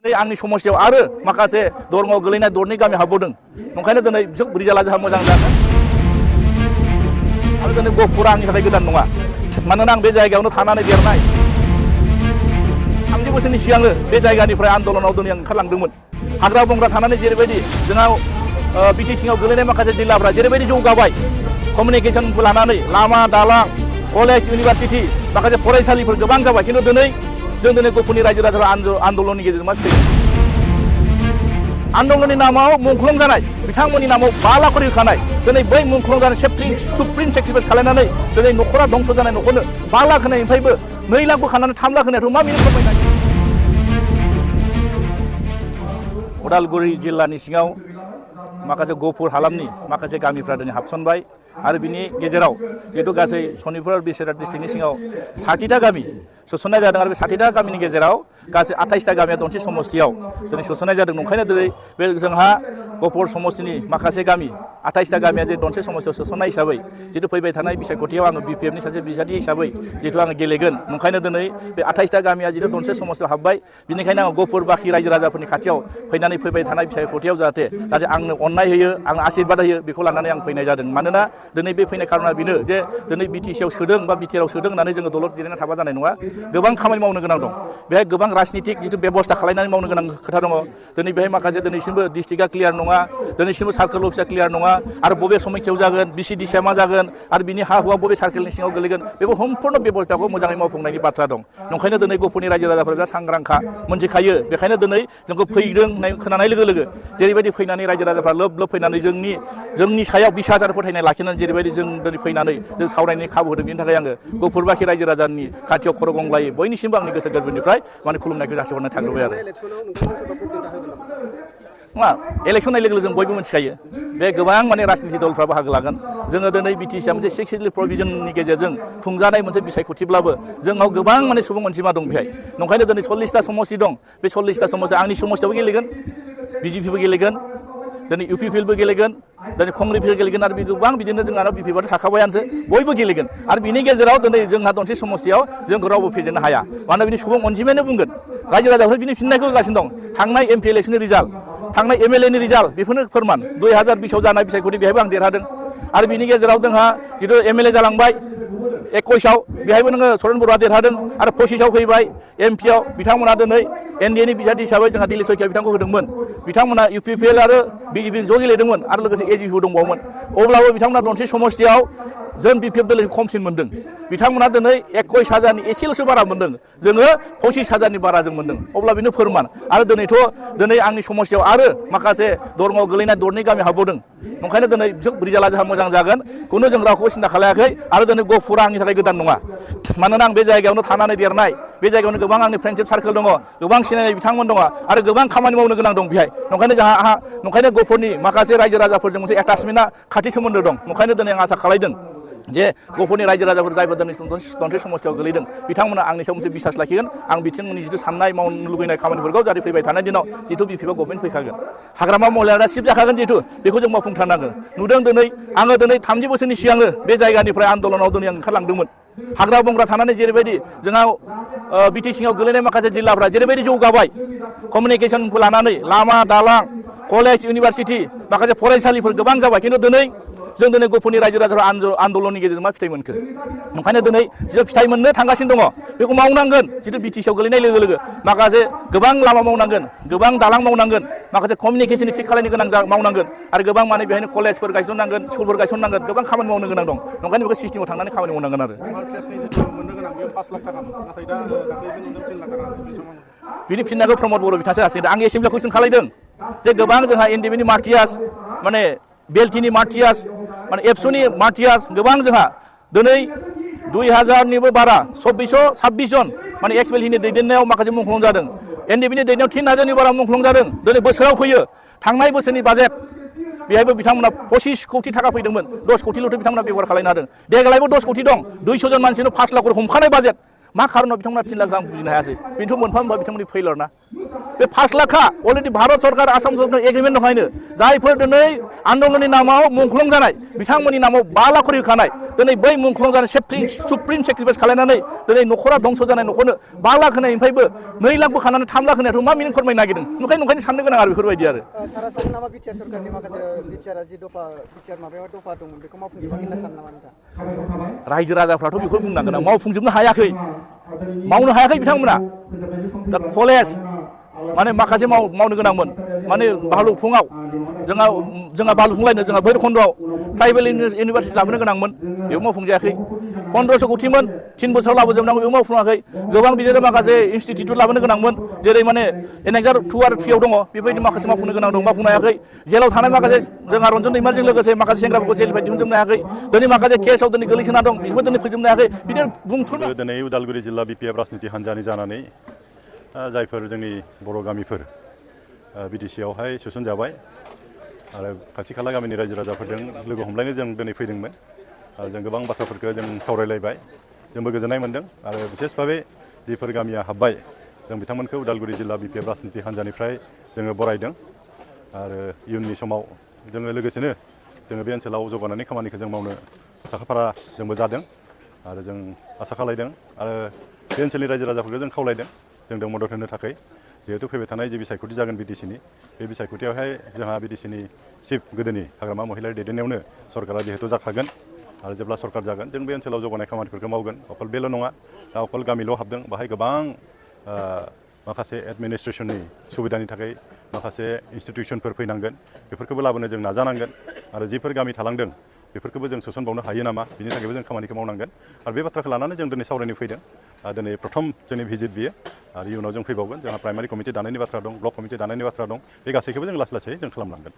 आंनि समस्यायाव आरो माखासे धर्मआव गोलैनाय दरनै गामि हाबबावदों ओंखायनो दिनै बिसोर रिजाल्टआ जोंहा मोजां जागोन आरो दिनै गहपुरा आंनि थाखाय गोदान नङा मानोना आं बे जायगायावनो थानानै देरनाय 30 बोसोरनि सिगांनो बे जायगानिफ्राय आन्दलनाव दिनै आं ओंखारलांदोंमोन हाग्रा बंग्रा थानानै जेरैबायदि जोंहा बिटि सिङाव गोलैनाय माखासे जिल्लाफोरा जेरैबायदि जौगाबाय कमिउनिकेशनखौ लानानै लामा दालां कलेज इउनिभारसिटि माखासे फरायसालिफोर गोबां जाबाय खिन्थु दिनै जों दिनै गहपुरनि रायजो राजाफोरा आन्दलननि गेजेरजों मा फैदों आन्दलननि नामाव मुंख्लं जानाय बिथांमोननि नामाव 5 लाख करि होखानाय दिनै बै मुंख्लं जानाय सुप्रिम सेक्रिफाइस खालामनानै दिनै न'खरा धंस जानाय न'खरनो 5 लाख होनायनिफ्रायबो 2 लाख बोखानानै 3 लाख होनायाथ' मा मिनिं फोरमायनाय उदालगुरि जिल्लानि सिङाव माखासे गहपुर हालामनि माखासे गामिफ्रा दिनै हाबसनबाय आरो बिनि गेजेराव जिहेतु गासै सनितपुर बिसोरहाट डिस्ट्रिक्टनि सिङाव 60टा गामि सोसननाय जादों आरो बे 60टा गामिनि गेजेराव गासै 28टा गामिया दनसे समस्तियाव दिनै सोसननाय जादों ओंखायनो दिनै बे जोंहा गहपुर समस्तिनि माखासे गामि 28टा गामिया जे दनसे समस्तियाव सोसननाय हिसाबै जितु फैबाय थानाय बिसायख'थियाव आङो बिपिएफनि सासे बिजाथि हिसाबै जितु आङो गेलेगोन ओंखायनो दिनै बे 28टा गामिया जितु दनसे समस्तियाव हाबबाय बिनिखायनो आङो गहपुर बाखि रायजो राजाफोरनि खाथियाव फैनानै फैबाय थानाय बिसायख'थियाव जाहाथे आंनो अननाय होयो आंनो आशीर्बाद होयो बेखौ लानानै आं फैनाय जादों मानोना दिनै बे फैनाय खारना बेनो जे दिनै बिटिसिआव सोदों बा बिटिआरआव सोदों होननानै जोङो दलद जिरायना थाबा जानाय नङा गोबां खामानि मावनो गोनां दं बेहाय गोबां राजनितिक जितु बेबस्था खालामनानै मावनो गोनां खोथा दङ दिनै बेहाय माखासे दिनैसिमबो डिस्ट्रिक्टआ क्लियार नङा दिनैसिमबो सार्केल अफिसा क्लियार नङा आरो बबे समस्यायाव जागोन बिसिडिसिआ मा जागोन आरो बिनि हा हुआ बबे सार्केलनि सिङाव गोलैगोन बेखौ सम्पूर्ण बेबस्थाखौ मोजाङै मावफुंनायनि बाथ्रा दं ओंखायनो दिनै गहपुरनि रायजो राजाफोरा सांग्रांखा मोनथिखायो बेखायनो दिनै जोंखौ फैदों खोनानाय लोगो लोगो जेरैबायदि फैनानै रायजो राजाफ्रा लोब लोब फैनानै जोंनि सायाव बिसास आरो फोथायनाय लाखिनानै जेरैबायदि जों दिनै फैनानै जों सावरायनायनि खाबु होदों बेनि थाखाय आङो गहपुरबाखि रायजो राजानि खाथियाव खर' गंग्लायै बयनिसिमबो आंनि गोसो गोरबोनिफ्राय माने खुलुमनायखौ जासिहरनाय थाग्रोबाय आरो नङा इलेक्सन होननाय लोगो लोगो जों बयबो मिथिखायो बे गोबां माने राजनिति दलफ्रा बाहागो लागोन जोङो दिनै बिटिसिआ मोनसे 6 सिडुल प्रभिजननि गेजेरजों खुंजानाय मोनसे बिसायख'थिब्लाबो जोंनाव गोबां माने सुबुं अनजिमा दं बेहाय ओंखायनो दिनै 40टा समस्ति दं बे 40टा समस्ति आंनि समस्तियावबो गेलेगोन बिजेपिबो गेलेगोन दिनै इउपिपिएलबो गेलेगोन दिनै कंग्रेसबो गेलेगोन आरो गोबां बिदिनो जोंहा बिपिएफआथ' थाखाबायानोसै बयबो गेलेगोन आरो बिनि गेजेराव दिनै जोंहा दनसे समस्तियाव जोंखौ रावबो फेजेननो हाया मानोना बिनि सुबुं अनजिमायानो बुंगोन रायजो राजाफोरा बिनि फिननायखौ होगासिनो दं थांनाय एमपि इलेक्सननि रिजाल्ट थांनाय एमएलएनि रिजाल्ट बेफोरनो फोरमान 2020आव जानाय बिसायख'थि बेहायबो आं देरहादों आरो बिनि गेजेराव जोंहा जितु एमएलए जालांबाय 21आव बेहायबो नोङो सरेन बर'आ देरहादों आरो 25आव फैबाय एमपिआव बिथांमोना दिनै एनडिएनि बिजाथि हिसाबै जोंहा दिलीप सयकिया बिथांखौ होदोंमोन बिथांमोना इउपिपिएल आरो बिजेपि ज' गेलेदोंमोन आरो लोगोसे एजिपिबो दंबावोमोन अब्लाबो बिथांमोना दनसे समस्तियाव जों बिपिएफ दोलोखौ खमसिन मोनदों बिथांमोना दिनै 21,000नि एसेल'सो बारा मोनदों जोङो 25,000नि बारा जों मोनदों अब्ला बेनो फोरमान आरो दिनै आंनि समस्यायाव आरो माखासे धर्मआव गोलैनाय दरनै गामि हाबबावदों ओंखायनो दिनै बिसोर रिजाल्टआ जोंहा मोजां जागोन खुनु जों रावखौबो सिन्था खालायाखै आरो दिनै गहपुरा आंनि थाखाय गोदान नङा मानोना आं बे जायगायावनो थानानै देरनाय बे जायगायावनो गोबां आंनि फ्रेन्डशिप सार्केल दङ गोबां सिनायनाय बिथांमोन दङ आरो गोबां खामानि मावनो गोनां दं बेहाय ओंखायनो गहपुरनि माखासे रायजो राजाफोरजों मोनसे एटाचमेन्टआ खाथि सोमोन्दो दं ओंखायनो दिनै आं आसा खालामदों जे गहपुरनि रायजो राजाफोर जायफोर दिनै दनसे समस्तियाव गोलैदों बिथांमोना आंनि सायाव मोनसे बिसास लाखिगोन आं बिथांमोननि जितु साननाय मावनो लुबैनाय खामानिफोरखौ जाहाथे फैबाय थानाय दिनाव जितु बिपिएफआ गभर्नमेन्ट फैखागोन हाग्रामा महिलाया सिफ जाखागोन जितु बेखौ जों मावफुंथारनांगोन नुदों आङो 30 बोसोरनि सिगांनो बे जायगानिफ्राय आन्दलनाव दिनै आं ओंखारलांदोंमोन हाग्रा बंग्रा थानानै जेरैबायदि जोंहा बिटि सिङाव गोलैनाय माखासे जिल्लाफ्रा जेरैबायदि जौगाबाय कमिउनिकेशनखौ लानानै लामा दालां कलेज इउनिभारसिटि माखासे फरायसालिफोर गोबां जाबाय खिन्थु जों दिनै गहपुरनि रायजो राजाफोरा आन्दलननि गेजेरजों मा फिथाइ मोनखो ओंखायनो दिनै जितु फिथाइ मोननो थांगासिनो दङ बेखौ मावनांगोन जितु बिटिसिआव गोलैनाय लोगो लोगो माखासे गोबां लामा मावनांगोन गोबां दालां मावनांगोन माखासे कमिउनिकेशननि थिग खालामनो गोनां मावनांगोन आरो गोबां माने बेहायनो कलेजफोर गायसननांगोन स्कुलफोर गायसननांगोन गोबां खामानि मावनो गोनां दं ओंखायनो बेखौ सिस्टेमाव थांनानै खामानि मावनांगोन आरो बिनि फिननायखौ प्रमद बर' बिथाङासो हासिगोन आं एसेमब्लियाव कुइसन खालामदों जे गोबां जोंहा एनडिएफनि मार्टियास माने बेलटिनि मार्टियास माने एबसुनि मार्टियास गोबां जोंहा दिनै 2000निबो बारा 2626 जन माने एक्स बेलटिनि दैदेननायाव माखासे मुंख्लं जादों एनडिएफनि दैदेननायाव 3000नि बारा मुंख्लं जादों दिनै बोसोराव फैयो थांनाय बोसोरनि बाजेट बेहायबो बिथांमोना 25 कोटी थाखा फैदोंमोन 10 कोटील'थ' बिथांमोना बेबहार खालामनो हादों देग्लायबो 10 कोटी दं 200 जन मानसिनो 5 लाख हमखानाय बाजेट मा खारनाव बिथांमोना 3 लाख आं बुजिनो हायासै बेनोथ' मोनफा मोनफा बिथांमोननि फेइलर ना बे 5 लाखा अलरेडि भारत सरकार आसाम सरकार एग्रिमेन्ट दंखायनो जायफोर दिनै आन्दलननि नामाव मुंख्लं जानाय बिथांमोननि नामाव 5 लाख खरि होखानाय दिनै बै मुंख्लं जानाय सुप्रिम सेक्रिफाइस खालामनानै दिनै न'खरा दंस जानाय न'खरनो 5 लाख होनायनिफ्रायबो 2 लाख बोखानानै 3 लाख होनायाथ' मा मिनिं फोरमायनो नागिरदों नंखायनो साननो गोनां आरो बेफोरबायदि आरो सारा सानो नामा बिटिआर सरकारनि माखासे बिटिआर जि दफा बिटिआर माबायाव दफा दं बेखौ मावफुंजोबाखै होनना सानो नामा नोंथां रायजो राजाफ्राथ' बेखौ बुंनांगोन मावफुंजोबनो हायाखै मावनो हायाखै बिथांमोना दा कलेज माने माखासे मावनो गोनांमोन माने भालुकफुङाव जोंहा भालुकफुंलायनो जोंहा भैरबखुन्दआव ट्राइबेल इउनिभारसिटि लाबोनो गोनांमोन बेबो मावफुंजायाखै 1500 कोटिमोन 3 बोसोराव लाबोजोबनांगौ बेबो मावफुङाखै गोबां बिदिनो माखासे इनस्टिटिउट लाबोनो गोनांमोन जेरै माने एनेक्सार 2 आरो 3 आव दङ बेबायदि माखासे मावफुंनो गोनां दं मावफुंनो हायाखै जेलाव थानाय माखासे जोंहा रन्जन दैमारिजों लोगोसे माखासे सेंग्राफोरखौ जेलनिफ्राय दिहुनजोबनो हायाखै दिनै माखासे केसआव दिनै गोलैसोना दं बेखौबो दिनै फोजोबनो हायाखै बिदिनो बुंथ्रुनो दिनै उदालगुरि जिल्ला बिपिएफ राजनिति हान्जानि जानानै जायफोर जोंनि बर' गामिफोर बिटिसिआवहाय सोसनजाबाय आरो खाथि खाला गामिनि रायजो राजाफोरजों लोगो हमलायनो जों दिनै फैदोंमोन जों गोबां बाथ्राफोरखौ जों सावरायलायबाय जोंबो गोजोननाय मोनदों आरो बिसेसभाबे जिफोर गामिया हाबबाय जों बिथांमोनखौ उदालगुरि जिल्ला बिपिएफ राजनिति हान्जानिफ्राय जोङो बरायदों आरो इयुननि समाव जोङो लोगोसेनो जोङो बे ओनसोलाव जौगानायनि खामानिखौ जों मावनो साखाफारा जोंबो जादों आरो जों आसा खालायदों आरो बे ओनसोलनि रायजो राजाफोरखौ जों खावलायदों जोंजों मदद होनो थाखाय जिहेतु फैबाय थानाय जे बिसायख'थि जागोन बिटिसिनि बे बिसायख'थियावहाय जोंहा बिटिसिनि चिफ गोदोनि हाग्रामा महिलारि दैदेननायावनो सरकारा जिहेतु जाखागोन आरो जेब्ला सरकार जागोन जों बे ओनसोलाव जौगानाय खामानिफोरखौ मावगोन अकल बेल' नङा दा अकल गामिल' हाबदों बाहाय गोबां माखासे एडमिनिस्ट्रेसननि सुबिदानि थाखाय माखासे इन्सटिटिउसनफोर फैनांगोन बेफोरखौबो लाबोनो जों नाजानांगोन आरो जिफोर गामि थालांदों बेफोरखौबो जों सोसनबावनो हायो नामा बिनि थाखायबो जों खामानिखौ मावनांगोन आरो बे बाथ्राखौ लानानै जों दिनै सावरायनो फैदों दिनै प्रथम जोंनि भिजिट बियो आरो इयुनाव जों फैबावगोन जोंहा प्राइमारि कमिटि दानायनि बाथ्रा दं ब्लक कमिटि दानायनि बाथ्रा दं बे गासैखौबो जों लासै लासै जों खालामलांगोन